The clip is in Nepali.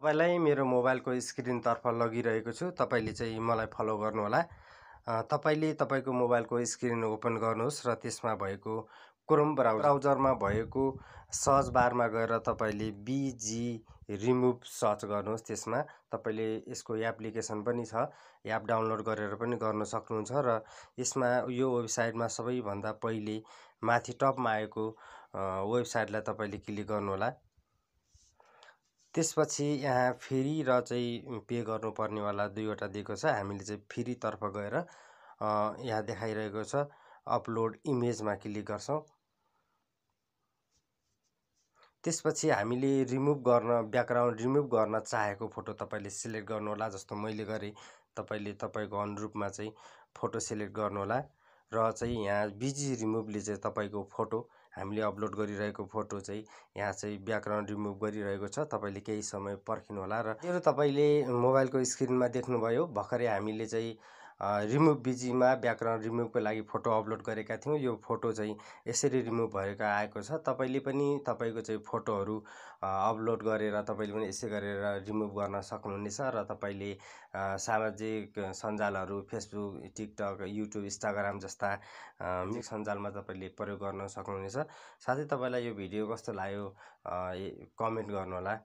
तपाईँलाई मेरो मोबाइलको स्क्रिनतर्फ लगिरहेको छु। तपाईँले चाहिँ मलाई फलो गर्नुहोला। तपाईँले तपाईँको मोबाइलको स्क्रिन ओपन गर्नुहोस् र त्यसमा भएको क्रोम ब्राउजरमा भएको सर्च बारमा गएर तपाईँले बिजी रिमुभ सर्च गर्नुहोस्। त्यसमा तपाईँले यसको एप्लिकेसन पनि छ, एप डाउनलोड गरेर पनि गर्न सक्नुहुन्छ। र यसमा यो वेबसाइटमा सबैभन्दा पहिले माथि टपमा आएको वेबसाइटलाई तपाईँले क्लिक गर्नुहोला। त्यसपछि यहाँ फ्री र चाहिँ पे गर्नुपर्नेवाला दुईवटा दिएको छ। हामीले चाहिँ फ्रीतर्फ गएर यहाँ देखाइरहेको छ अपलोड इमेजमा क्लिक गर्छौँ। त्यसपछि हामीले ब्याकग्राउन्ड रिमुभ गर्न चाहेको फोटो तपाईँले सिलेक्ट गर्नुहोला। जस्तो मैले गरेँ, तपाईँले तपाईँको अनुरूपमा चाहिँ फोटो सिलेक्ट गर्नुहोला। र चाहिँ यहाँ बिजी रिमुभले चाहिँ तपाईँको फोटो, हामीले अपलोड गरिरहेको फोटो चाहिँ यहाँ चाहिँ ब्याकग्राउन्ड रिमुभ गरिरहेको छ। तपाईँले केही समय पर्खिनुहोला। र यो तपाईँले मोबाइलको स्क्रिनमा देख्नुभयो, भर्खरै हामीले चाहिँ रिमुभ बिजीमा ब्याकग्राउन्ड रिमुभको लागि फोटो अपलोड गरेका थियौँ। यो फोटो चाहिँ यसरी रिमुभ भएको आएको छ। तपाईँले पनि तपाईँको चाहिँ फोटोहरू अपलोड गरेर तपाईँले पनि यसै गरेर रिमुभ गर्न सक्नुहुनेछ। र तपाईँले सामाजिक सञ्जालहरू फेसबुक, टिकटक, युट्युब, इन्स्टाग्राम जस्ता सञ्जालमा तपाईँले प्रयोग गर्न सक्नुहुनेछ। साथै तपाईँलाई यो भिडियो कस्तो लाग्यो कमेन्ट गर्नुहोला।